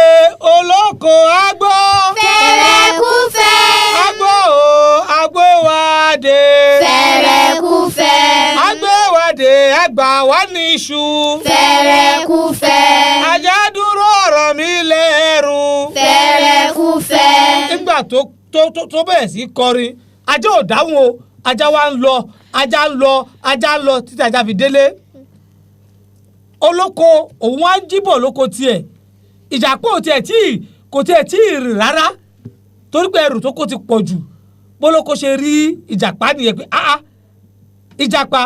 olóko àgbọ̀. Fẹ̀rẹ̀kúfẹ̀. Àgbọ̀ o, àgbéwádé. Fẹ̀rẹ̀kúfẹ̀. Àgbéwádé, àgbà wá ní iṣu. Fẹ̀rẹ̀kúfẹ̀. Ajá dúró ọ̀rọ̀ mi lẹ́rù. Fẹ̀rẹ̀kúfẹ̀. Nígbà tó bẹ̀rẹ̀ sí kọrin, ajá ò dáhùn o. Ajá wa ń lọ, ajá ń lọ, ajá ń lọ títí ajá fi délé. Olóko òun á ń jíbọ̀ lóko tiẹ̀. Ìjàpá ò tiẹ̀ tí kò tiẹ̀ tí ì rìn rárá torí pé ẹrù tó kó ti pọ̀ jù. Bólóko ṣe rí ìjàpá nìyẹn pé, "Ah ah, ìjàpá,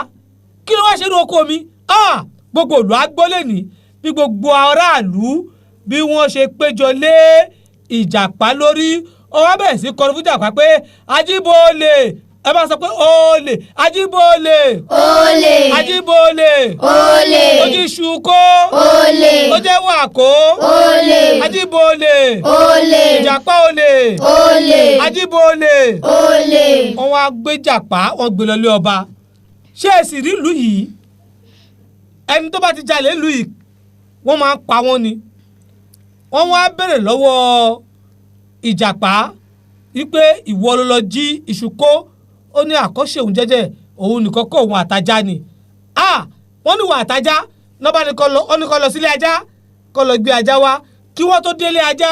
kí ló wá ṣe ní oko mi?" Ah, gbogbo ìlú agbólé ní bí gbogbo aráàlú bí wọ́n ṣe péjọ lé ìjàpá lórí. Ó wá bẹ̀rẹ̀ sí kọrin fún ìjàpá pé ajíbólè, ẹ bá sọ pé olè, ajíbólè. Olè. Ajíbólè. Olè. Ojíṣu kó. Olè. Ó jẹ́ wàkó. Olè. Ajíbólè. Olè. Ìjàpá olè. Olè. Ajíbólè. Olè. Wọ́n wá gbé jàpá, wọ́n gbé lọ lé ọba. Ṣé ẹ sì rí ìlú yìí, ẹni tó bá ti jalè ìlú yìí, wọ́n máa ń pa wọ́n ni. Wọ́n wá béèrè lọ́wọ́ ìjàpá wípé, "Ìwọ ló lọ jí iṣu kó?" Ó ní àkọ́ṣe òun jẹ́jẹ́, òun nìkan kó, òun àtajá ni. Ah, wọ́n ní wà àtajá lọ́ba ní kọ́ lọ. Ó ní kó lọ sílé ajá, kó lọ gbé ajá wá. Kí wọ́n tó délé ajá,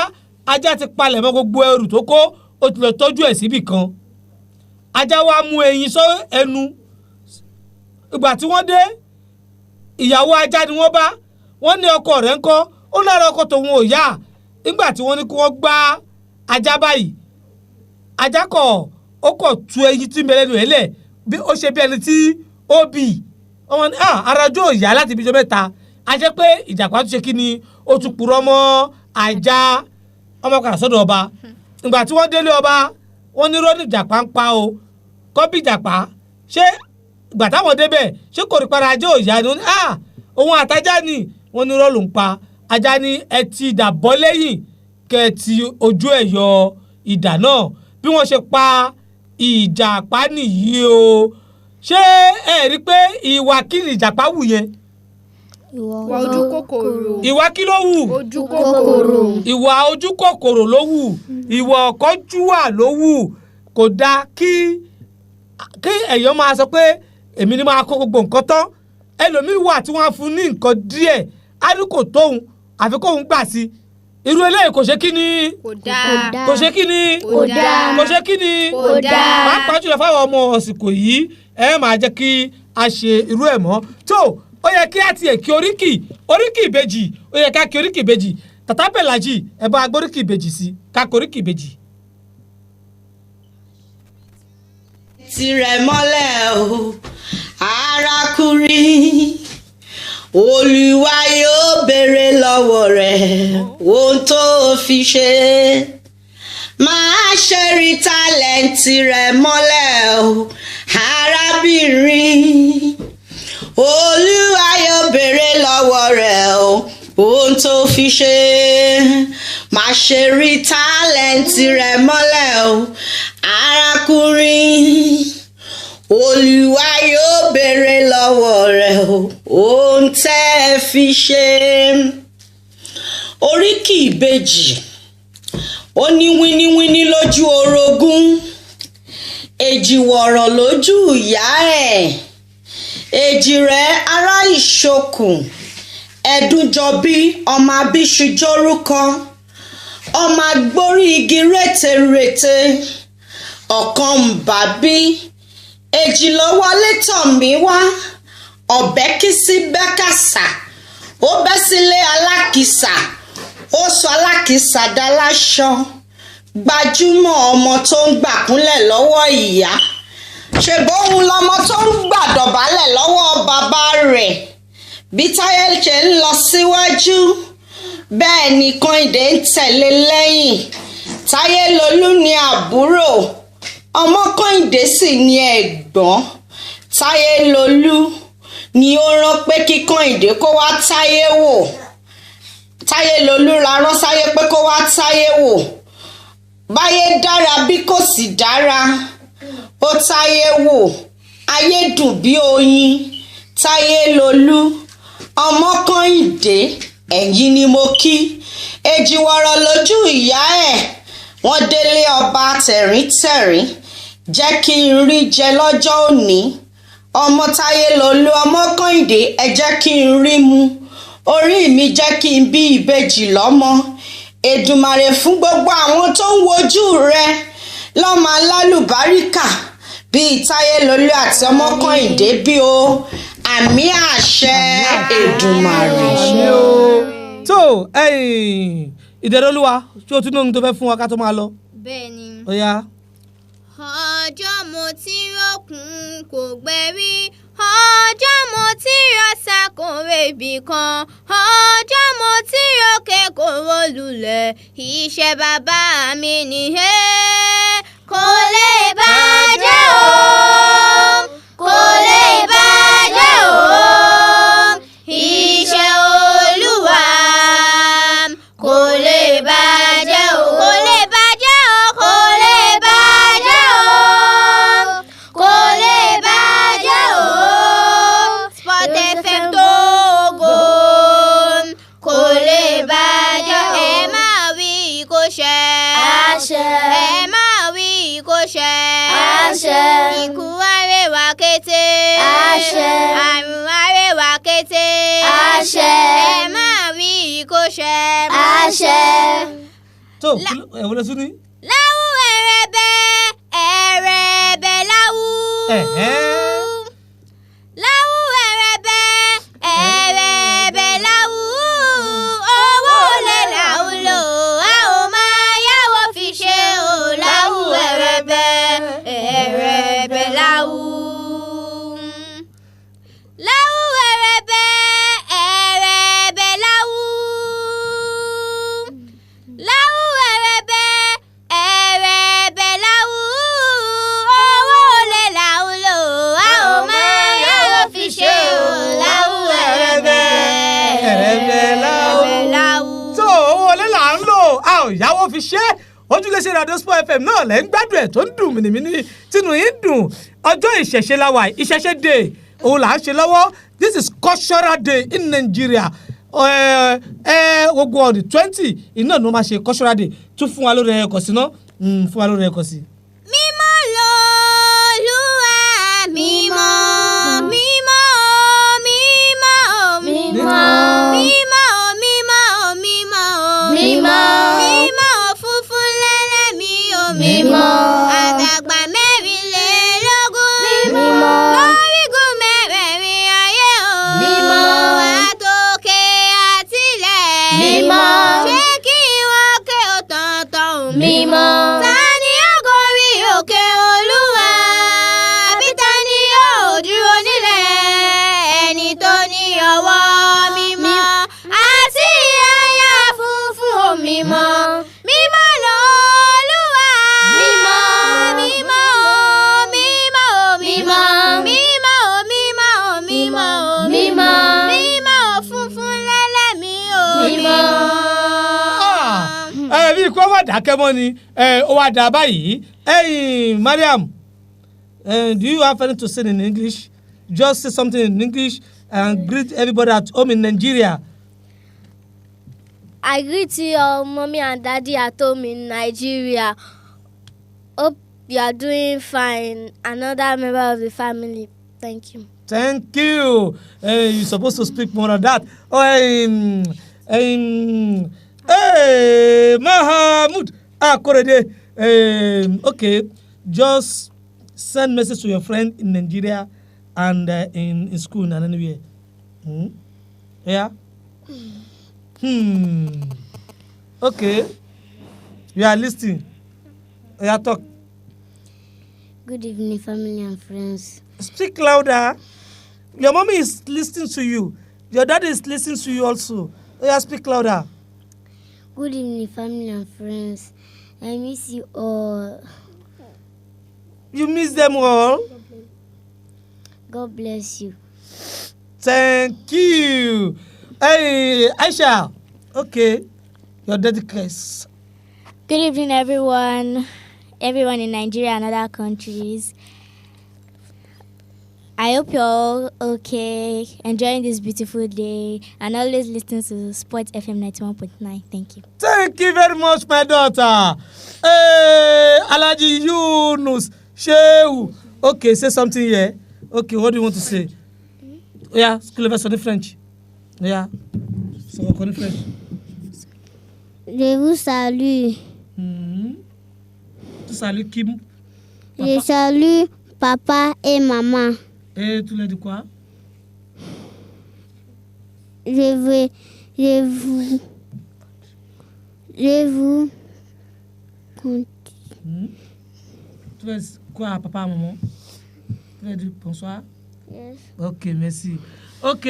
ajá ti palẹ̀ mọ́ gbogbo ẹrù tó kó, ó ti lọ tọ́jú ẹ̀ síbì kan. Ajá wa mú eyín sọ ẹnu. Ìgbà tí wọ́n dé, ìyàwó ajá ni wọ́n bá. Wọ́n ní ọkọ rẹ̀ ńkọ́? Ó lára ọkọ tòun ò yá. Nígbà tí wọ́n ní kí wọ́n gbá ajá báyìí, ajá kọ̀, ó kọ̀ tu eyín tí ń bẹ lẹ́nu ẹ̀ lẹ̀, bí ó ṣe bí ẹni tí ó bì. Wọ́n ní, "Ah, ara ọjọ́ ò yá láti ibi ijọ́ mẹ́ta." A jẹ́ pé ìjàpá tún ṣe kí ni, ó tún purọ́ mọ́ ajá. Ọmọ kan sọ́dọ̀ ọba. Ìgbà tí wọ́n délé ọba, wọ́n ní rọ́ọ̀nì ìjàpá ń pa o, kọ́bí ìjàpá. Ṣé ìgbà táwọn débẹ̀, ṣé kò rí para ajá ò yá ni? Wọ́n ní, "Ah, òun àtajá ni." Wọ́n ní rọ́ọ̀lù ń pa. Ajá ní ẹ ti idà bọ́ lẹ́yìn, kẹ́ ẹ ti ojú ẹ̀ yọ idà náà. Bí wọ́n ṣe pa ìjàpá nìyí o. Ṣé ẹ rí i pé ìwà kí ni ìjàpá wù yẹn? Ìwà ojú kòkòrò. Ìwà kí ló wù? Ojú kòkòrò. Ìwà ojú kòkòrò ló wù, ìwà ọ̀kánjúwà ló wù. Kò dáa kí èèyàn máa sọ pé èmi ni máa kó gbogbo nǹkan tán. Ẹlòmíì wà tí wọ́n á fún ní nǹkan díẹ̀, á ní kò tóun, àfi kóun gbà sí. Irú eléyìí kò ṣe kí ni? Kò dáa. Kò ṣe kí ni? Kò dáa. Kò ṣe kí ni? Kò dáa. Pàápàá jùlọ fáwọn ọmọ ọ̀sìnkò yìí, ẹ máa jẹ́ kí a ṣe irú ẹ̀ mọ́. Tó ó yẹ kí a tiẹ̀ kí oríkì, oríkì ìbejì. Ó yẹ ká kí oríkì ìbejì. Tàtà pẹ̀lájì, ẹ bá agbóríkì ìbejì sí, ká kí oríkì ìbejì. Tirẹ̀ mọ́lẹ̀ o, arákùnrin. Olúwa yóò béèrè lọ́wọ́ rẹ̀ ohun tó fi ṣe. Máa ṣe rí tálẹ̀ǹtì rẹ̀ mọ́lẹ̀ o, arábìnrin. Olúwa yóò béèrè lọ́wọ́ rẹ̀ o ohun tó fi ṣe. Má ṣe rí tálẹ̀ǹtì rẹ̀ mọ́lẹ̀ o, arákùnrin. Olúwa yóò béèrè lọ́wọ́ rẹ̀ o ohun tẹ́ ẹ fi ṣe. Oríkì ìbejì. Ó ní wíníwíní lójú orogún, èjìwọ̀rọ̀ lójú ìyá ẹ̀, èjì rẹ̀ ará ìṣokùn, ẹ̀dúnjọbí ọmọ abíṣujórúkọ, ọmọ agbórí igi rétérété, ọ̀kan ń bà bí. Èjì ló wọlé tọ̀ mí wá, ọ̀bẹ kí sí bẹ́kàsà, ó bẹ́ sílé alákìsà, ó sọ alákìsà daláṣọ. Gbajúmọ̀ ọmọ tó ń gbàkúnlẹ̀ lọ́wọ́ ìyá, ṣèbóhun lọmọ tó ń gbàdọ̀bálẹ̀ lọ́wọ́ bàbá rẹ̀. Bí Táyé ṣe ń lọ síwájú, bẹ́ẹ̀ ni Kẹ́hìndé ń tẹ̀lé lẹ́yìn. Táyé Lolú ni àbúrò, ọmọ Kẹ́hìndé sì ni ẹ̀gbọ́n. Táyé Lolú ni ó rán pé kí Kẹ́hìndé kó wá táyé wò. Táyé Lolú la rán sáyé pé kó wá táyé wò. Báyé dára bí kò sì dára, ó táyé wò, ayé dùn bí oyin. Táyé Lolú, ọmọ Kẹ́hìndé, ẹ̀yin ni mo kí. Èjìwọ̀rọ̀ lójú ìyá ẹ̀, wọ́n délé ọba tẹ̀ríntẹ̀rín. Jẹ́ kí n rí jẹ lọ́jọ́ òní, ọmọ Táyé Lolú, ọmọ Kẹ́hìndé, ẹ jẹ́ kí n rí mu. Orí mi, jẹ́ kí n bí ìbejì lọ́mọ. Èdùmàrè, fún gbogbo àwọn tó ń wojú rẹ lọ́mọ alálùbáríkà bíi Táyé Lolú àti ọmọ Kẹ́hìndé bí o. Àmín, àṣẹ Èdùmàrè. Tó ìdẹ̀rọ̀lúwa, ṣé o tún ní ohun tó fẹ́ fún wa ká tó máa lọ? Bẹ́ẹ̀ ni. Ó yá. Ọjọ́ mo ti rókun kò gbẹ rí, ọjọ́ mo ti rọ́ṣà kò rebì kan, ọjọ́ mo ti rókè kò rólulẹ̀, iṣẹ́ bàbá mi nìyẹn, kò lè bàjẹ́ o, kò lè bàjẹ́ o, iṣẹ́ Olúwa kò lè bàjẹ́ o, kò lè bàjẹ́ o, kò lè bàjẹ́ o, kò lè bàjẹ́ o. Sport FM Togo kò lè bàjẹ́. Ẹ máa wí kó ṣẹ. Àṣẹ. Ẹ máa wí kó ṣẹ. Àṣẹ. Ikú arẹwà kété. Àṣẹ. Àrùn arẹwà kété. Àṣẹ. Ẹ máa wí kó ṣẹ. Àṣẹ. Tó ẹ wọlé tún ní. Láwù ẹrẹbẹ ẹrẹbẹ láwù. Láwù ẹrẹbẹ ẹrẹbẹ láwù, owó lè láwù lò, a ò máa yáwó fi ṣe o. Láwù ẹrẹbẹ ẹrẹbẹ láwù. Láwù ẹrẹbẹ ẹrẹbẹ láwù. Láwù ẹrẹbẹ ẹrẹbẹ láwù, owó lè láwù lò, a ò máa yáwó fi ṣe o. Láwù ẹrẹbẹ ẹrẹbẹ láwù. ẹrẹbẹ láwù. Tó owó olè là ń lò, a ò yáwó fi ṣe é. Ojúlẹ̀ṣẹ̀ Radio Sport FM náà lẹ́ ń gbádùn ẹ̀ tó ń dùn mìnìmìnì tínú yín dùn. Ọjọ́ ìṣẹ̀ṣe la wà, Ìṣẹ̀ṣe Day òun là ń ṣe lọ́wọ́. This is Cultural Day in Nigeria. Ẹ ẹ gbogbo on the 20 iná ni wọ́n máa ṣe Cultural Day. Tún fún wa lórí ẹ̀kọ́ sí ná, fún wa lórí ẹ̀kọ́ sí. Mímọ́ lolúwa, mímọ́, mímọ́, mímọ́, Mímọ́. Mímọ́, mímọ́, mímọ́, Mímọ́. Mímọ́, funfun lẹ́lẹ́ mi ò. Mímọ́. Àdàgbà 24. Mímọ́. Lórígun mẹ́rẹ̀ẹ̀rin ayé o. Mímọ́. Àtòkè àtilẹ̀. Mímọ́. Ṣé kí wọ́n ké o tọ̀ntọ̀n? Mímọ́. Ta ni ó gorí òkè Olúwa? Àbí ta ni yóò dúró nílẹ̀? Ẹni tó ní ọwọ́ mímọ́ àti àyà funfun ò mímọ́. Mímọ́ lolúwa. Mímọ́. Mímọ́, mímọ́, mímọ́. Mímọ́. Mímọ́, mímọ́, mímọ́. Mímọ́. Mímọ́, funfun lẹ́lẹ́mí ò. Mímọ́. Ẹ bí kó má dákẹ́ mọ́ ni ẹ ó wá dà báyìí. Ẹ̀yin Mariam, do you have anything to say in English? Just say something in English and greet everybody at home in Nigeria. I greet you all, mommy and daddy at home in Nigeria. Hope you are doing fine. Another member of the family. Thank you. Thank you. You're supposed to speak more than that. Oh, hey, Mahamud Akorede. Okay, just Send message to your friend in Nigeria and in school and anywhere. Yeah. Okay. You are listening. Yeah, talk. Good evening, family and friends. Speak louder. Your mommy is listening to you. Your daddy is listening to you also. Yeah, speak louder. Good evening, family and friends. I miss you all. You miss them all. God bless you. Thank you. Hey, Aisha. Okay. Your dedicates. Good evening, everyone. Everyone in Nigeria and other countries. I hope you're all okay, enjoying this beautiful day, and always listen to Sport FM 91.9. Thank you. Thank you very much, my daughter. Hey, Alhaji Yunus Shehu. Okay, say something here. Okay, what do you want to say? Yeah, school of in French. Yeah. So, in French. Je vous salue. Tu salues qui? Je salue papa et maman. Et tu leur dis quoi? Je vais, je vous, je vous compte. Tu veux dire quoi à papa, maman? Tu veux dire bonsoir? Yes. Ok, merci. Ok.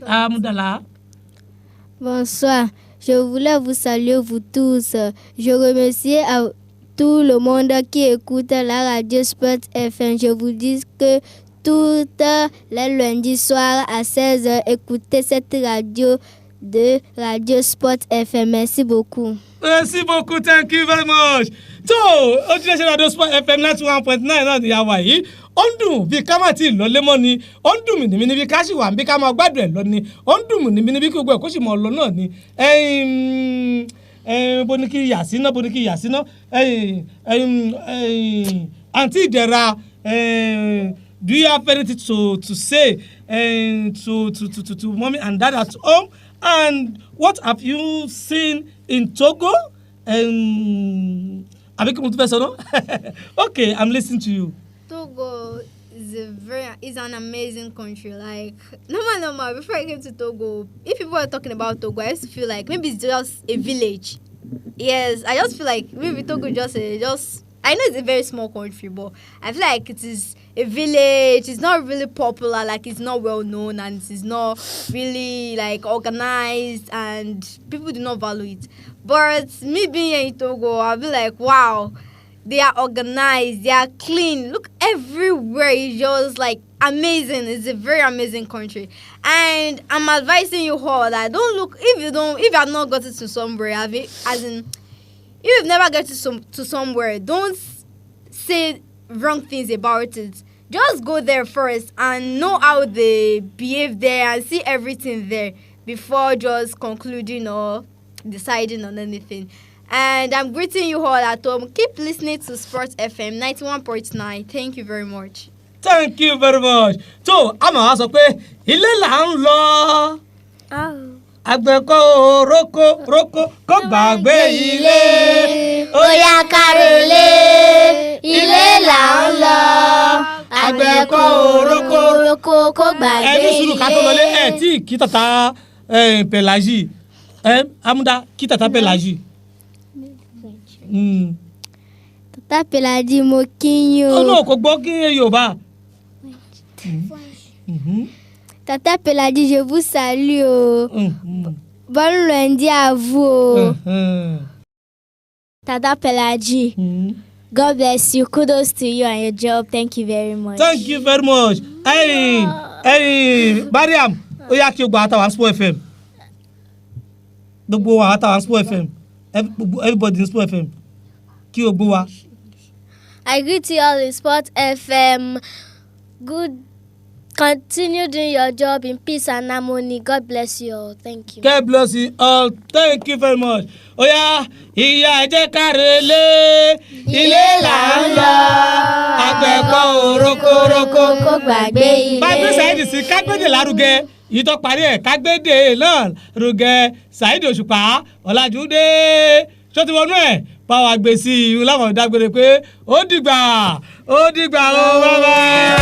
Amdala. Bonsoir. Je voulais vous saluer, vous tous. Je remercie à tout le monde qui écoute la radio Sport FM. Je vous dis que toutes les lundis soirs à 16h, écoutez cette radio de Radio Sport FM. Merci beaucoup. Merci beaucoup, thank you very much. Tó ojúlẹ̀ṣẹ̀ Radio Sport FM 91.9 náà ni a wà yìí. Ó ń dùn bí ká má ti lọ lémọ́ ni. Ó ń dùn mí níbi ká sì wà bí ká máa gbádùn ẹ̀ lọ ni. Ó ń dùn mí níbi kí gbogbo ẹ̀ kó sì mọ̀ lọ náà ni. Ẹ̀yin ẹ̀yin bo ní kí yà sí náà, bo ní kí yà sí náà. Ẹ̀yin ẹ̀yin ẹ̀yin Àǹtí Ìdẹ̀ra, ẹ̀yin, do you have anything to say to mommy and dad at home? And what have you seen in Togo? Àbí kí mo tún fẹ́ sọ náà? Okay, I'm listening to you. Togo is a very is an amazing country. Like, normal, normal. Before I came to Togo, if people were talking about Togo, I used to feel like maybe it's just a village. Yes, I just feel like maybe Togo just a just I know it's a very small country, but I feel like it is a village. It's not really popular, like it's not well known, and it is not really like organized, and people do not value it. But me being here in Togo, I'll be like, wow, they are organized, they are clean. Look everywhere, it's just like amazing. It's a very amazing country. And I'm advising you all that don't look if you don't if you have not gotten to somewhere, have it as in if you've never got to somewhere, don't say wrong things about it. Just go there first and know how they behave there and see everything there before just concluding or deciding on anything. And I'm greeting you all at home. Keep listening to Sports FM 91.9. Thank you very much. Thank you very much. Tó a máa sọ pé ilé là ń lọ. Àgbẹ̀ kò róko róko kó gbàgbé ilé. Ó yá ká relé, ilé là ń lọ. Àgbẹ̀ kò róko róko kó gbàgbé Ẹ ní sùúrù ká tó lọlé ẹ tí kí tata Pelagie ẹ Amúdá kí tata Pelagie. Tata Pelagie, mo kí yín Ó o. náà kò gbọ́ kí Yorùbá. Tata Pelagie, je vous salue o. Bon lundi à vous o. Tata Pelagie, God bless you. Kudos to you and your job. Thank you very much. Thank you very much. Ẹyin ẹyin Mariam, ó yá kí o gba àtàwọn Sport FM. Gbogbo wa àtàwọn Sport FM. Everybody in Sport FM. Kí o gbó wa. I greet you all in Sport FM. Good. Continue doing your job in peace and harmony. God bless you all. Thank you. God bless you all. Thank you very much. Ó yá, ìyá, ẹ jẹ́ ká relé. Ilé là ń lọ. Àgbẹ̀ kò róko róko kó gbàgbé ilé. Bá gbé Saheed sí kágbédè lárugẹ yìí tó parí ẹ̀ kágbédè náà rugẹ. Saheed Òṣùpá Ọ̀làjúdé ṣó ti wọnú ẹ̀. Bá wa gbé sí i láwọn dágbére pé ó dìgbà, ó dìgbà o, bàbá.